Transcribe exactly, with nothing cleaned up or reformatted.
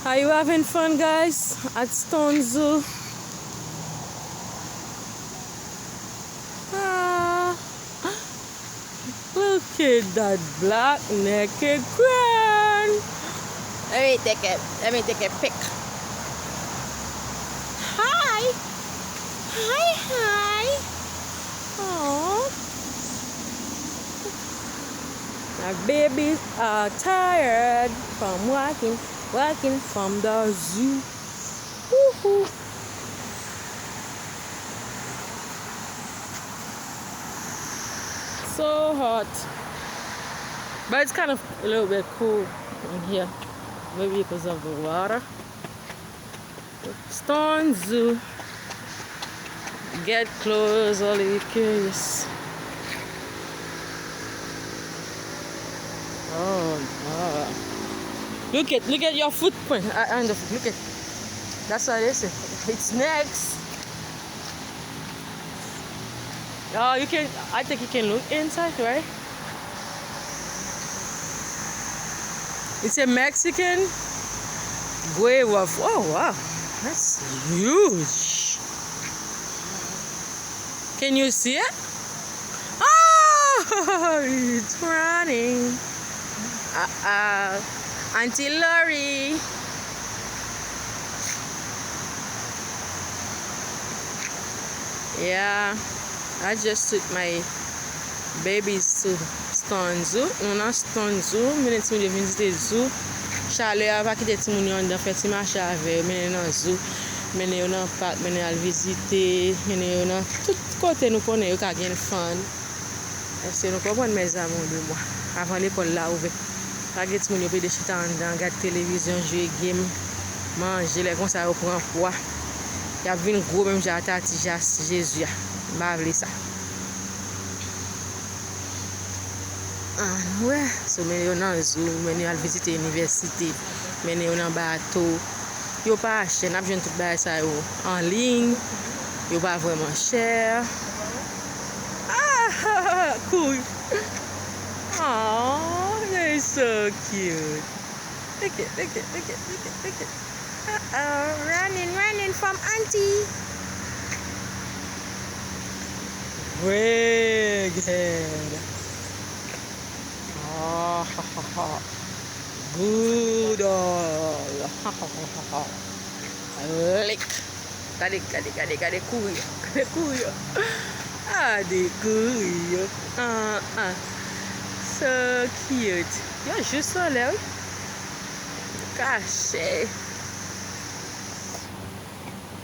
Are you having fun, guys, at Stone Zoo? Ah, look at that black naked crane. Let me take a, let me take a pic. Hi. Hi, hi. Aw. My babies are tired from walking, walking from the zoo. Woohoo. So hot. But it's kind of a little bit cool in here. Maybe because of the water. Stone Zoo. Get close, only curious. Oh, wow. Look at, look at your footprint. Uh, and the, look at. That's what they say. It's next. Oh, you can. I think you can look inside, right? It's a Mexican guava. Oh, wow. That's huge. Can you see it? Oh, it's running. Uh-oh. Auntie Lori. Yeah. I just took my babies to Stone Zoo. Nou nan Stone Zoo. Mennen timoun yo vin vizite zoo. Chalè a pa kite timoun yo anndan, fè ti mache avè yo, mennen yo nan zoo, mennen yo nan pak, mennen yo al vizite, mennen yo nan tout kote nou konnen yo ka gen fun. Èske nou konprann, mes amours de moi? Avan lekòl la ouvè, pa gen timoun yo pede chita anndan, gad televizyon, jwe game, manje, lè konsa yo pran pwa. Y ap vin gwo menm jan a Tati Jas Jezi a. M pa vle sa. Ann wè, so mennen yo nan zoo, mennen yo al vizite inivèsite, mennen yo nan bato. Yo pa chè, n ap jwenn tout bagay sa yo an liy. Yo pa vrèman chè. Ah, kouri. Oh, they're so cute. Look at, look at, look at, look at, look at. Uh-oh, running, running from auntie. Big head. Ah, ha, ha, ha. Good. Lick. Gade, gade, gade, gade kouri yo. Gade kouri yo. Gade kouri yo. Ah, ah. So cute. Yo jis anlè, wi. Kache.